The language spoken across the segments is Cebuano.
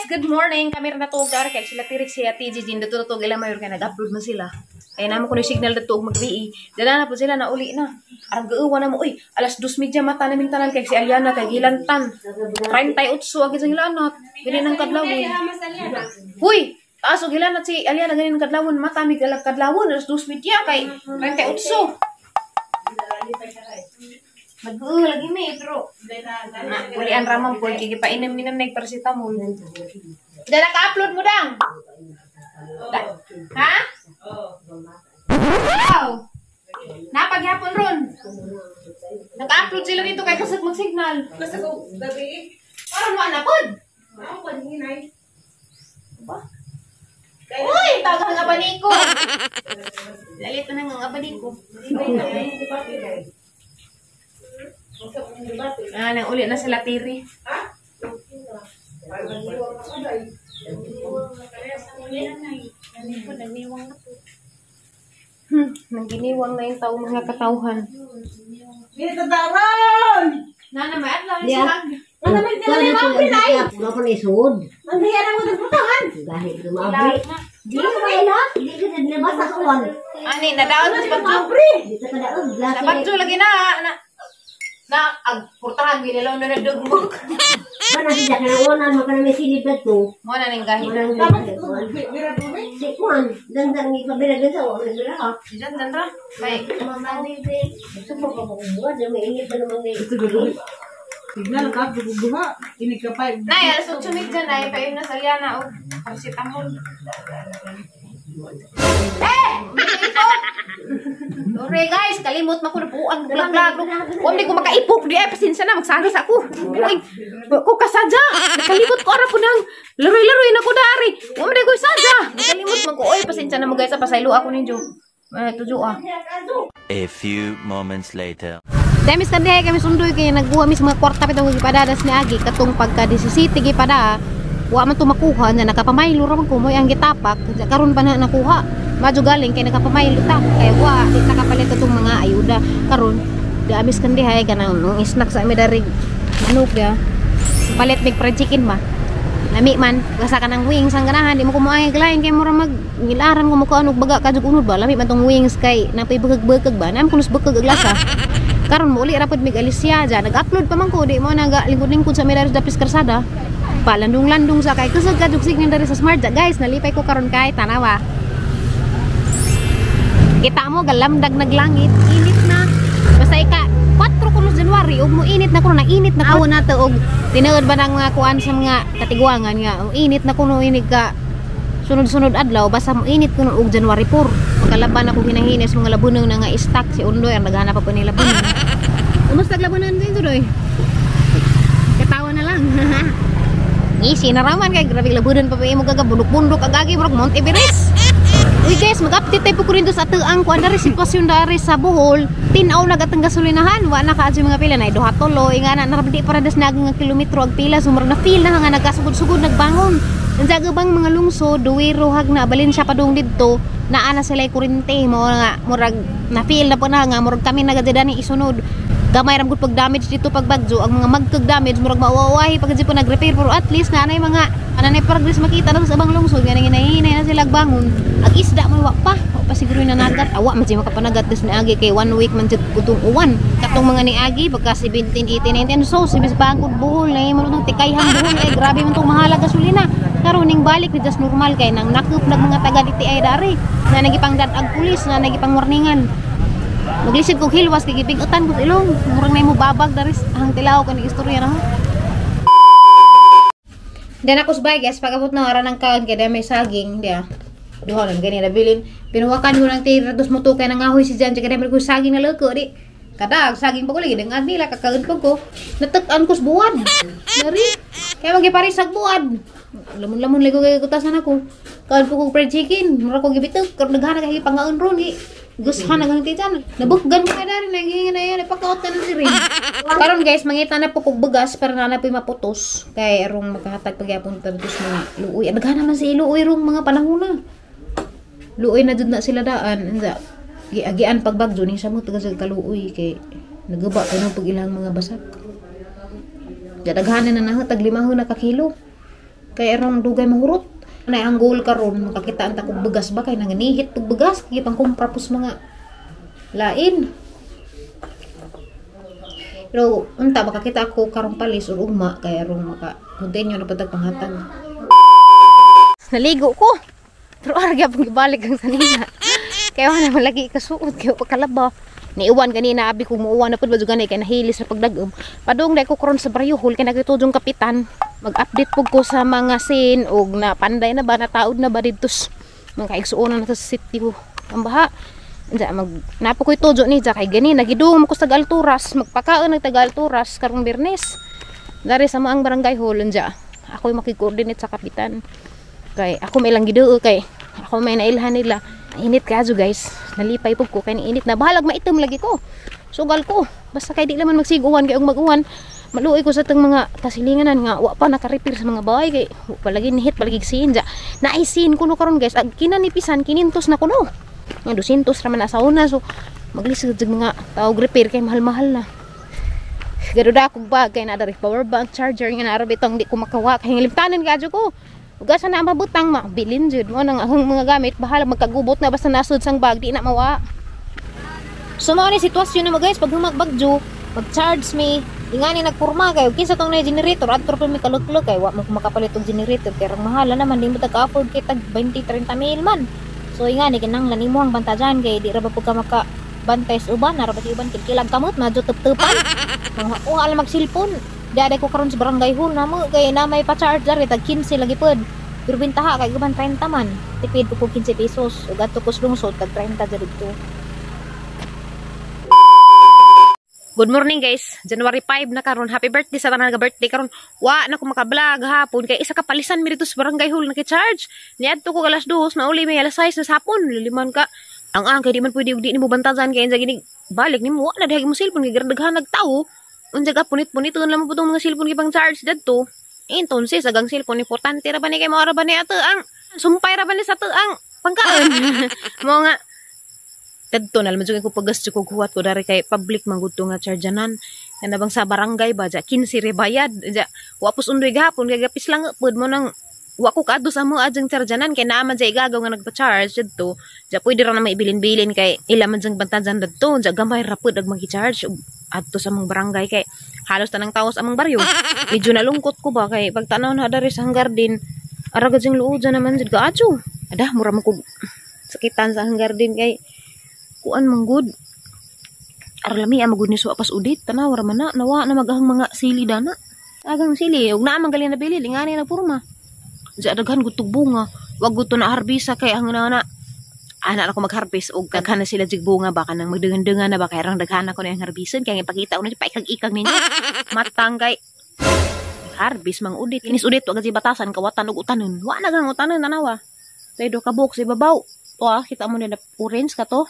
Guys, good morning. Kami ra natuog dara kay sila Tirik, siya TG Jin dito natuog ila mayor kay nag-upload man sila. Kay namo kuno signal dito og magbii. Dala na po sila na uli na. Arang gauwa na mo, uy, alas 2:30 mata naming tanan kay si Aliana kay gilantan. 38 agi sa hilanat. Gani nang kadlawon. Huy, taas og hilanat si Aliana gani nang kadlawon mata mi galag kadlawon alas 2:30 kay 38. Mag-uo lagi mi pero na, ulian ramang po, kaya painom ni nanay paracetamol. Dala ka-upload mo dang? Ha? Wow! Napaghapon ron. Naka-upload sila dito kay kasag mag-signal. Basta ko gabi. Parang wala na pod. Ako pa hinay. Ba? Uy, tagang abaniko. Lalit na ng abaniko. Ah, nang uli na sila Tiri. Ha? Nangginiwang na yung tao mga katauhan. Dito taron. Nana, may adlaw yung Yeah. silag. Ano may dala ni Ma'am Pinay? Wala ko na isod. Ang hiya na mo butangan. Dahil lumabi. Di ko na. Di ko na nabasa ko wan. Ani, nadaon sa bagyo. Di sa kadaog. Sa bagyo lagi na. Na, na ag purtahan ginilaw na nadugmok. Mana siya kana unan mo kana may silid na to. Mo na ning gahi. Wala Dapat nang ito bira duwi. Si kuan, dandang ipabira sa wa na ha. Diyan dan ra. May Gusto mo pa ko buwan, may init pa naman ngay. Tignan ka duha. Ini ka pa. Nay, alas 8:30 nay paim na sa Liana og paracetamol. Eh! Ipok! Sorry guys, kalimot man ko napuan ko laglag. Wa man ko makaipok di ay pasensya na magsalos ako. Uy, ko kasadya. Nakalimot ko ara po nang laroy-laroy na ko dari. Wa man ko sadya. Nakalimot man ko. Oy, pasensya na mo guys, pasaylo ako ninyo. Eh, tujo ah. A few moments later. Demis kan dihay kami sundoy kay nagbuha mis mga kwarta pitong gipadadas ni Agi katong pagka 17 gipada wa man to makuha na nakapamaylo ra man ko moy ang gitapak karon pa na nakuha. Madyo galing kay nakapamaylo ta kay wa di ta kapalit atong mga ayuda karon. Daamis kan dihay kanang snack sa ami dari manok ya. Palit mig fried chicken ma. Lami man basta kanang wings ang ganahan di mo kumuay glain kay mura mag ngilaran ko mo kanog baga kadjug unod ba lami man tong wings kay napay bekeg-bekeg ba nam kunos bekeg ag lasa. Karon mo uli rapod mig Alicia ja nag-upload pa man ko di mo naga lingkod-lingkod sa Milares Dapis Karsada. Palandong-landong sa kay kusog kadjug signal dari sa Smart ja guys nalipay ko karon kay tanawa. Kita mo galamdag naglangit init na. Basta ika 4 kuno January ug mo init na kuno na init na kuno nato og tinuod ba nang mga kuan sa mga katiguangan nga mo init na kuno inig ka sunod-sunod adlaw basta mo init kuno og January 4. Pagkalaban ako hinahinis mga labunon na nga stock si Undoy ang naghanap ako ni labunon. Kumusta ang labunon sa Undoy? Katawa na lang. Ngisi na raman kay grabe labunon pa pa imo gagabundok-bundok agagi murag Mount Everest. Uy guys, mag-update tayo po ko rin doon sa atuang kuan dari sitwasyon dari sa Bohol. Tinaw na gatang gasolinahan, wa na kaadyo mga pila na duha tuloy nga na narabdi para das nag nga kilometro ag pila sumurag na feel na nga nagkasugod-sugod nagbangon. Ang bang mga lungsod, Duwiro, Hagna, Valencia padung didto, naa na sila kurente mo nga murag na feel na po na nga murag kami nagadya ni isunod. Gamay ram gud pag damage dito pag bagyo, ang mga magkag damage murag mauwawahi pag di po nag-repair pero at least na anay mga anay progress makita na sa abang lungsod nga nanginahinay na sila bangon. Ang isda man wa pa, wa pa siguro nanagat. Awa man siya makapanagat des niagi kay 1 week man jud kutong uwan. Katong mga niagi pagka 17, 18, 19 so si bis bangkod Bohol na imo tong tikayhan Bohol ay grabe man tong mahala gasolina. Karon ning balik ni just normal kay nang nakup nag mga taga DTI dari na nagipang dad-ag pulis na nagipang warningan. Maglisid kog hilwas kay gipig-utan ko sa ilong. Murag na mo babag dari ang tilaw kaning istorya na ho. Then ako sa guys, pag-abot na ara ng kaon kay may saging diya. Duha lang gani nabilin. Pinuwakan ko ng tira dos mo kay nangahoy si Jan kay may ko saging na loko di. Kadag saging pa ko lagi dengad nila kakaon pa ko. Natak-an ko sa buwan. Dari kaya magiparisag buwan. Lamon-lamon lagi ko kay kutasan ako. Kaon po kog fried chicken, mura ko gibitok karon naghanag kay pangaon ron gi. Gusto na ganun tiyan. Nabukgan mo kay dari naghingi na yan ipakaot na si Rin. Karon guys, mangita na po kog bugas para na na po maputos kay arong makahatag pagyapon terdos mga luoy. Daghan naman si luoy rong mga panahon na. Luoy na jud na sila daan. Unsa giagian pagbagyo ning samot taga sa kaluoy kay nagaba kay pag ilang mga basak. Daghan na nahatag 5 na ka kilo. Kay arang dugay mahurot. Na ang goal karon makakita ang takog bugas ba kay nanganihit tug bugas kay pang kumpra pos mga lain. Pero unta makakita ako karong palis or ugma kay arong maka continue na patag panghatag. Naligo ko. Pero arga pang gibalik ang sanina. Kaya wala man lagi kasuot kay pakalaba. Niuwan ganina abi ko muuwan na pud ba gani kay nahilis sa pagdagom. Padung dai ko karon sa baryo hall kay nagitudong kapitan. Mag-update pud ko sa mga scene og na panday na ba nataod na ba didto mga kaigsuonan na sa city ko. Ang baha. Diya mag napo ko'y tudyo ni diya kay gani nagidungom ko sa taga-alturas, magpakaon nag taga-alturas karong Biyernes. Dari sa maang barangay hall diya. Ako'y makikoordinate sa kapitan. Kay ako may lang giduo kay ako may nailhan nila. Init kayo guys. Nalipay pud ko kay init na bahalag maitom lagi ko. Sugal ko. Basta kay di laman magsiguan kay og maguwan. Maluoy ko sa tang mga kasilinganan nga wa pa naka-repair sa mga bahay kay wa pa lagi nihit pa lagi sin ja. Naay sin kuno karon guys. Ag kinanipisan 500 na kuno. Nga 200 ra man sa una, so maglisod jud mga tawag repair kay mahal-mahal na. Garuda akong bag kay naa diri power bank charger nga naa ra bitong di ko makawa kay nglimtanan kadyo ko. Ugasa na mabutang mabilin jud mo nang akong mga gamit bahala magkagubot na basta nasud sang bag di na mawa. So mao ni sitwasyon na mo guys pag humagbagyo mag-charge mi ingani nagpurma kayo kinsa tong na generator adto pa mi kaluklok kay wa mo makapalit og generator kay rang mahala naman di mo tag-afford kay tag 20-30 mil man. So ingani kinahanglan imo ang bantayan kay di ra ba pud ka maka bantay sa uban, nara ba si uban kilkilag kamot medyo tuptupan. Mga kuha lang mag-cellphone. Diaday ko karon sa barangay hall namo kay na may pa-charger tag 15 lagi pod. Pero bintaha kay guban 30 man. Tipid po ko 15 pesos ug adto ko sa lungsod tag 30 diri dito. Good morning guys. January 5 na karon. Happy birthday sa tanan nga birthday karon. Wa na ko maka-vlog hapon kay isa ka palisan mi dito sa barangay hall naki-charge. Niadto ko alas 2, nauli mi alas 6 na sa hapon. Liliman ka. Ang kay di man pwede og di nimo bantayan kay unsa gini balik nimo wa na diha mo cellphone kay daghan nagtawo. Unsa ka punit-punit lang mo putong mga cellphone kay pang charge dadto. Entonces agang cellphone importante ra ba ni kay mao ra ba ni ato ang sumpay ra ba ni sa ato ang pangkaon. Mo nga dadto na lang ko pagas ko huwat ko dari kay public man gud nga chargeanan. Kana bang sa barangay ba ja 15 re bayad ja wa pos undoy gahapon kay gapis lang pud mo nang wa ko kaadto sa mo adjang chargeanan kay naa man jay igagaw nga nagpa-charge didto. Ja pwede ra na maibilin-bilin kay ila man jang bantayan dadto. Ja gamay ra pud ag magi-charge adto sa among barangay kay halos tanang tawo sa among baryo. Medyo nalungkot ko ba kay pagtanaw na dari sa garden ara gud jang luod naman jud kaadyo. Ada mura man kog sakitan sa garden kay kuan man gud. Ara lami ang magud ni suwa pas udit tanaw ra man na nawa na magahang mga sili dana. Agang sili ug naa man gali nabili lingani na porma. Diya daghan gud tug bunga, wag gud to na harbisa kay ang nana ana ako magharvest og daghan na sila jig bunga baka nang magdangan-dangan na ba kay rang daghan ako na ang harbison kay ipakita ko na paikag-ikag ninyo. Matang kay harvest mang udit. Kinis udit wa gid batasan kawatan og utanon. Wa na gang utanon tanawa. Tay do ka box ibabaw. To ah, kita mo na orange ka to.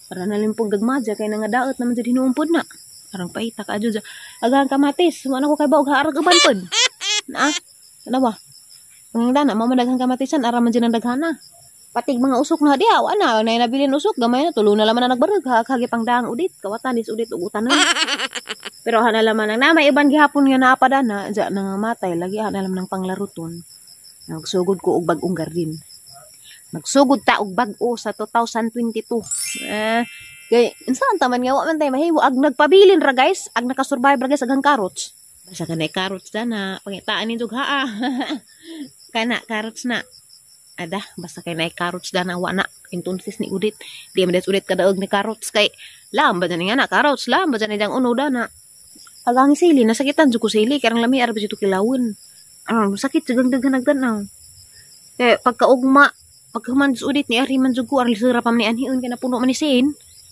Para na limpong gagmadya kay nangadaot naman jud hinuumpod na. Parang paita ka adyo. Agang kamatis, wa na ko kay baog haarag uban pod. Na tanawa. Ang dana mao man daghang kamatisan ara man jud ang daghana. Patig mga usok na diha wa na nay nabilin usok gamay na tulo na laman na nagbarog kagi pang daang udit kawatan is udit ug utanon. Pero hana laman ang na may uban gihapon nga naa pa dana diya nangamatay lagi hana laman ng panglaruton. Nagsugod ko og bag-ong garden. Nagsugod ta og bag-o sa 2022. Kay unsa ta man nga wa man tay mahimo ag nagpabilin ra guys, ag nakasurvive ra guys agang carrots. Basta kanay carrots dana pangitaan ninyo haa. Kana carrots na. Ada basta kay nay carrots dana wa na entonces ni udit. Di man udit kadaog ni carrots kay lamba dyan nga na carrots lamba dyan diyang uno dana. Agang sili nasakitan jud ko sili karang lami ara ba jud kilawon. Sakit jud ang daghan nagtanaw. Kay pagkaugma pagkahuman udit ni ari man jud ko arang lisura pa man ni anhion kay napuno man ni sin.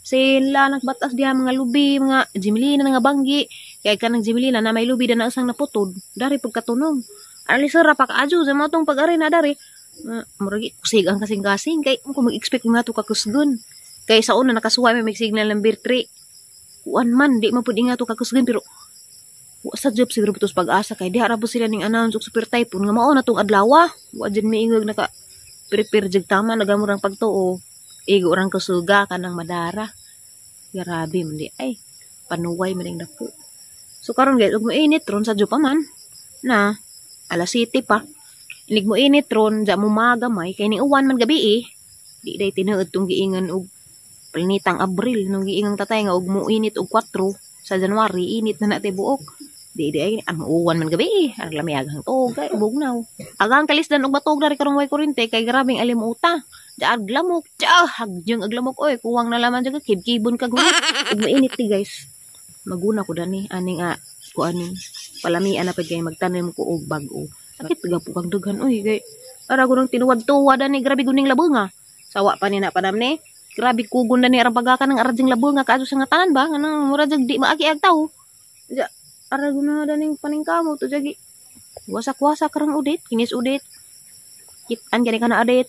Sila nagbatas diha mga lubi, mga jimilina nga banggi. Kay kanang jimilina na may lubi na usang naputod. Dari pagkatunong. Arang lisura pa kaadyo sa mga tong pag-ari na dari. Murag kusig ang kasing-kasing kay kung mag-expect nga to kakusgon. Kay sa una nakasuway may signal number 3. Kuan man di man pud nga to kakusgon pero wa sa job siguro butos pag-asa kay diha ra po sila ning announce og super typhoon nga mao na tong adlaw. Wa jud miingog naka prepare jud tama nagamurang pagtuo. Igo orang kusuga kanang madara. Grabe man di ay panuway man ding dako. So karon guys ug mainit ron sa pa man na Alas 7 pa. Inig mo init ron, ja mo magamay kay ning uwan man gabi eh. Di day tinuod tong giingon og planitang Abril nung giingon tatay nga og mo init og 4 sa January, init na na tibuok. Di di ay ang uwan man gabi eh. Ang lami agang tuog kay bugnaw. Agang kalisdan og batog dari karong way kurente kay grabing alimuta. Ja aglamok, ja hagyang aglamok oy, kuwang na laman jud kibkibon kag hulit. Ug mainit ti guys. Maguna ko dani aning kuaning palamian na pud kay magtanim ko og bag-o. Sakit gapo kang daghan oy kay ara ko nang tinuwad-tuwad ani grabe guning labong. Sawa pa ni na panam ni. Grabe kugon na ni arang pagakan ng arajing labong nga kaadto sa nga tanan ba nganong mura jud di maagi ag tawo. Ja ara guna daning paningkamot to jagi. Wasak-wasak rang udit, kinis udit. Kitan gani kana adit.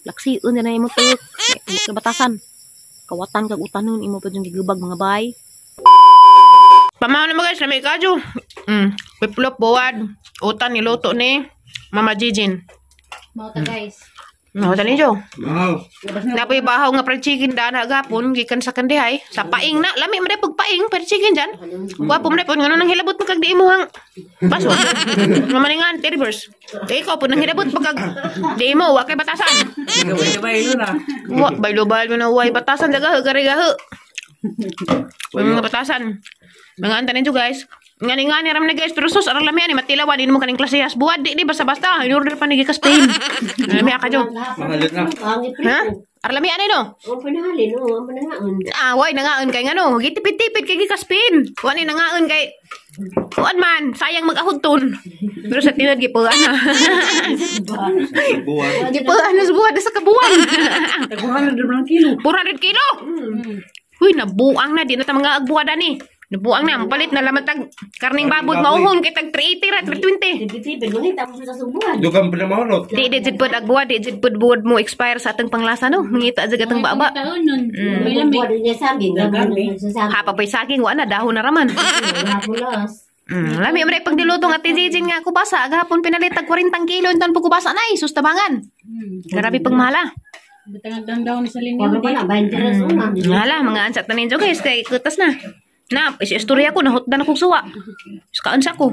Laksiun na imo tuyok. Kabatasan. Kawatan kag utanon imo pa jung gigubag mga bay. Pamaw na mo guys, lami kadyo. Piplop buwad. Utan niluto ni Mama Jijin. Mao ta guys. Mao ta ninyo. Napoy bahaw nga fried chicken daan hagapon gikan sa kandihay. Sa paing na lami man pagpaing fried chicken dyan. Gwapo man pud ngano nang hilabot man kag di imuhang baso. Mamaningan reverse. Kay ikaw pud nang hilabot pag kag di mo wa kay batasan. Wa baylo-baylo na way batasan dagaho garigaho. Way mga batasan. Mga anta ninyo guys. Ngani-ngani ram na guys, pero sus arang lami ani matilawan din mo kaning klasehas buwad di di basta-basta in-order pa ni gikas Spain. Lami ka jo. Ha? Arang lami ani no? Ang panahalin, oh, ang panangaon. Ah, way nangaon kay ngano, gitipid-tipid kay gikas Spain. Wa ni nangaon kay kuan man, sayang mag-ahudton. Pero sa tinod gipuan na. Gipuan na sa buwad sa kabuan. 400 kilo. 400 kilo. Huy, nabuang na di na ta mga agbuwad ani. Nabuang na, mapalit na laman tag karning baboy mauhon kay tag 380 ra 320. Tipid-tipid, mangita mo sa subuhan. Dugang pa na maulot. Di di jud pud agbuwad, di jud pud buwad mo expire sa atong panglasa no. Mangita jud atong baba. May buwan niya saging. Ha pa pa'y saging wa na dahon na raman. Hapulos. Lami man pag niluto nga tijijin nga kubasa agahapon pinalit tag 40 kilo inton pug kubasa nay sus tabangan. Grabe pag mahala. Kung pa na, 20 una. Mahala mga ansat na ninyo guys kay kutas na. Na, istorya ko, nahutdan akong suwa. Kaan sa ko.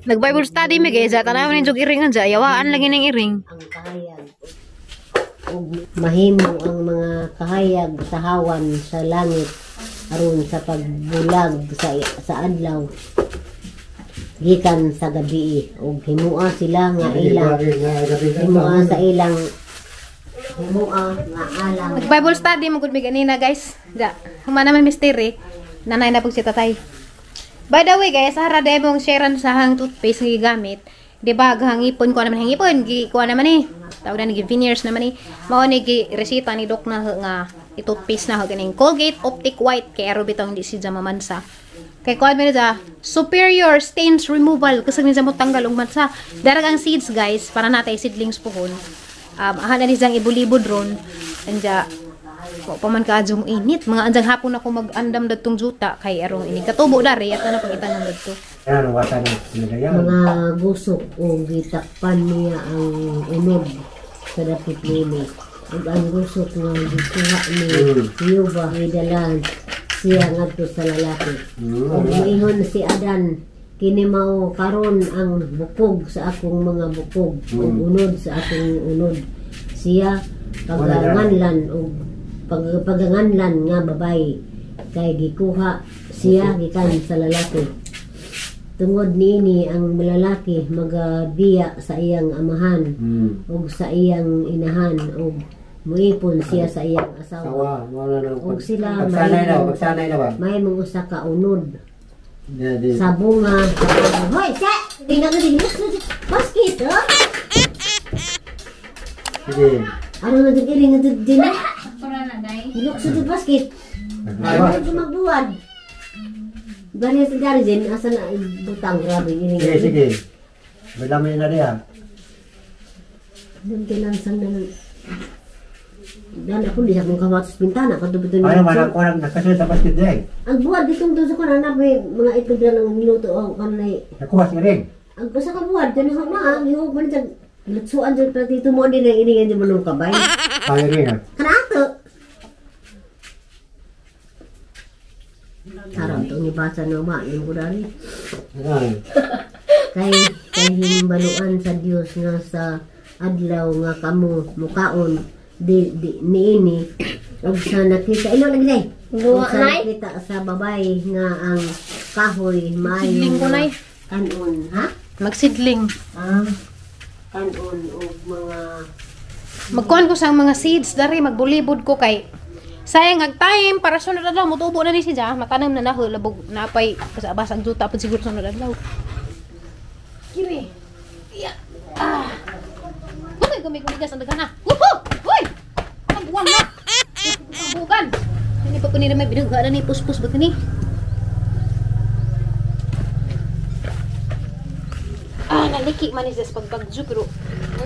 Nag-Bible study mi guys, tanaw ninyo iring anja, yawaan lagi ning iring. Ang kahayag. Ug mahimo ang mga kahayag sa hawan sa langit aron sa pagbulag sa adlaw gikan sa gabi ug himua sila nga ilang himua sa ilang himua nga alang. Nag-Bible study mo gud mi ganina guys. Ja, human naman mystery. Nanay na pug si tatay. By the way guys, hara day mong sharean sa hang toothpaste nga gigamit. Di ba hangipon ko naman hangipon, gi kuha naman eh. Tawag na gi veneers naman eh. Mao ni gi reseta ni doc na nga i-toothpaste na ganing Colgate Optic White kay aro bitong di siya mamansa. Kay kuan man niya superior stains removal kasi niya mo tanggal og mansa. Darag ang seeds guys para natay seedlings pohon. Ahan na ni siyang ibulibod ron. Anja wa pa man kaadjong init. Mga anjang hapon ako mag-andam dadtong juta kay arong inig katubo dari at na pag-itanong dadto. Mga gusok o gitakpan niya ang unod sa dapit nini. Ug ang gusok nga gikuha ni Jehova gidala siya ngadto sa lalaki. Ug miingon si Adan, kini mao karon ang bukog sa akong mga bukog ug unod sa akong unod. Siya paganganlan ug paganganlan nga babayi kay gikuha siya gikan sa lalaki. Tungod niini ang lalaki magabiya sa iyang amahan ug sa iyang inahan ug muipon siya sa iyang asawa. Ug sila mahimong usa ka unod sa bunga. Hoy, sa tingnan din basket oh. Sige. Ano na din nga din na? Hilok sa basket. Ano magbuwad? Bali sa dari din asa na butang grabe ini. Sige, sige. Bilami na diha. Dun kinansang na. Dan ako di sa akong kawat sa bintana kadto bitaw. Ano man ako nang nakasunod sa basket day. Ang buwad ditong doon sa kuan na may mga itlog lang ang niluto ang kanay. Nakuha si ring. Ang basta ka buwad kanang sa mga gihog man sa lutsuan jud platito mo din ang ini nga manong kabay. Ay ring. Kanato. Karon tong ibasa no ma yung ko dali. Kay Gikahibaluan sa Dios nga sa adlaw nga kamo mukaon di niini ug sa nakita ilo lagi day. Ug sa nakita sa babae nga ang kahoy maayo kanon, ha? Magsidling. Ah, kanon og mga magkuan ko sa mga seeds dari magbulibod ko kay sayang ag time para sunod adlaw motubo na ni siya, matanam na naho labog napay basa ang juta pud siguro sunod adlaw. Kiri. Yeah. Ah. Uy, gumigumigas ang daghan na. Wuhu! Uy! Ang buwang na. Bukan. Ini pa ni may binugha na ni puspos ba kini? Ah, naliki man ni sa pagbagyo pero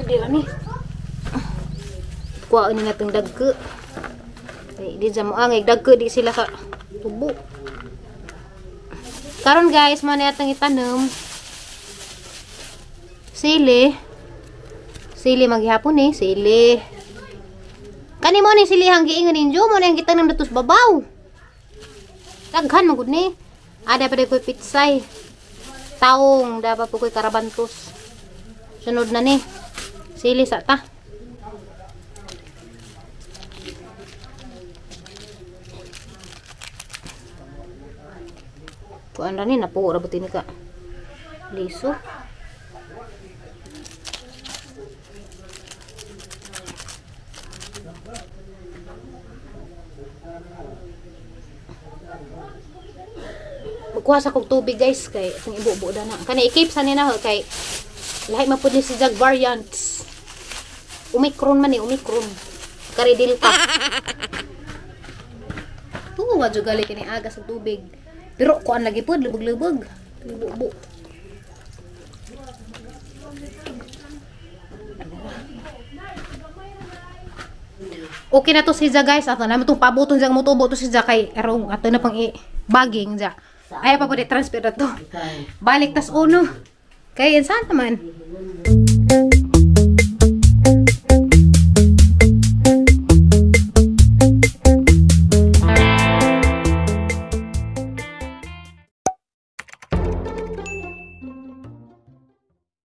di ra ni. Kuha ni natong dagko. Ay, di dyan mo angay dagko di sila ka tubo. Karon guys, man atong itanom. Sili. Sili maghapon eh, sili. Kani mo ni sili hang giingon ninyo, mo na ang gitanom datos babaw. Daghan man gud ni. Ada pa koy pitsay. Taong, dapat po koy karabantos. Sunod na ni. Sili sa ta. Kuan ra ni napuo ra buti ni ka. Liso. Magkuha sa kog tubig guys kay atong ibubo na. Kani i-keep sa ni na kay lahi man pud ni si Jag variants. Omicron man ni Omicron. Kari Delta. Tuwa jud gali kini aga sa tubig. Pero kuan lagi pud lubog-lubog. Ibubo. Okay na to si Ja guys. Ato na itong pabuton siya mutubo to si Ja kay erong ato na pang i-bagging ja. Ay pa pwede transfer na to. Balik tas uno. Kay insan naman.